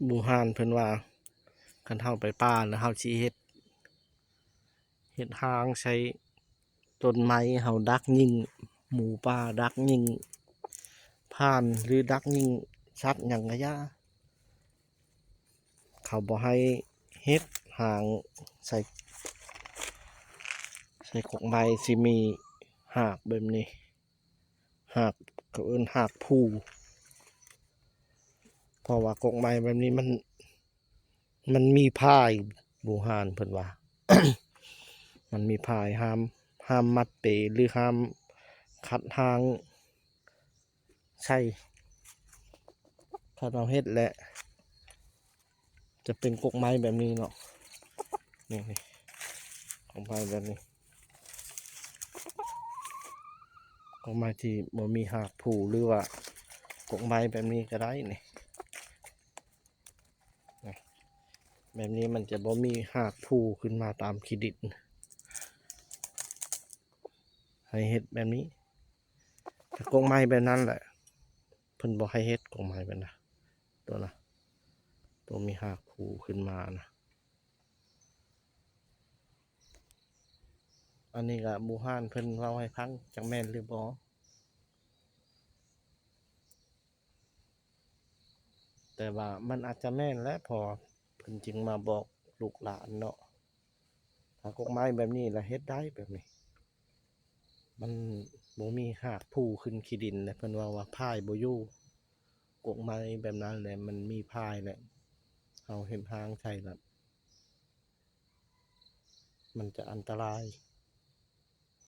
ບູຮານເພິ່ນວ່າ ຄັນເຮົາໄປປ່າແລ້ວເຮົາຊິເຮັດ ເຮັດຮາງໃສ່ຕົ້ນໄມ້ ເຮົາດັກຍິງໝູປ່າ ດັກຍິງຜ່ານ ຫຼື ດັກຍິງສັດຫຍັງກະຢ່າ ເຂົາບໍ່ໃຫ້ເຮັດຮາງໃສ່ ໃສ່ກົກໄມ້ທີ່ມີຮາກແບບນີ້ ຮາກ ເຂົາເອີ້ນຮາກພູ ເພາະວ່າກົກໄມ້ແບບນີ້ມັນ ມັນມີພາຍ ບູຮານເພິ່ນວ່າ ມັນມີພາຍຫ້າມ ຫ້າມມັດເປ ຫຼື ຫ້າມຂັດຮາງໃສ່ ຄັນເຮົາເຮັດແລ້ວ ຈະເປັນກົກໄມ້ແບບນີ້ເນາະ ນີ້ ນີ້ ກົກໄມ້ແບບນີ້ ກົກໄມ້ທີ່ບໍ່ມີຮາກພູ ຫຼືວ່າກົກໄມ້ແບບນີ້ກະໄດ້ນີ້ ແບບນີ້ມັນຈະບໍ່ມີຮາກພູຂຶ້ນມາຕາມຂີ້ດິນ ໃຫ້ເຮັດແບບນີ້ ແຕ່ກົກໄມ້ແບບນັ້ນແຫຼະ ເພິ່ນບໍ່ໃຫ້ເຮັດກົກໄມ້ແບບນັ້ນ ໂຕນະ ໂຕມີຮາກພູຂຶ້ນມານະ ອັນນີ້ກະບູຮານເພິ່ນເວົ້າໃຫ້ຟັງ ຈັກແມ່ນຫຼືບໍ່ ແຕ່ວ່າມັນອາດຈະແມ່ນແຫຼະ ເພາະວ່າເພິ່ນຈຶ່ງມາບອກລູກຫຼານເນາະ ຖ້າກົກໄມ້ແບບນີ້ລະເຮັດໄດ້ແບບນີ້ ມັນບໍ່ມີຮາກພູຂຶ້ນຂີ້ດິນ ແລະ ເພິ່ນເວົ້າວ່າພາຍບໍ່ຢູ່ ກົກໄມ້ແບບນັ້ນແຫຼະ ມັນມີພາຍແຫຼະ ເຮົາເຮັດຮາງໃສ່ລະ ມັນຈະອັນຕະລາຍ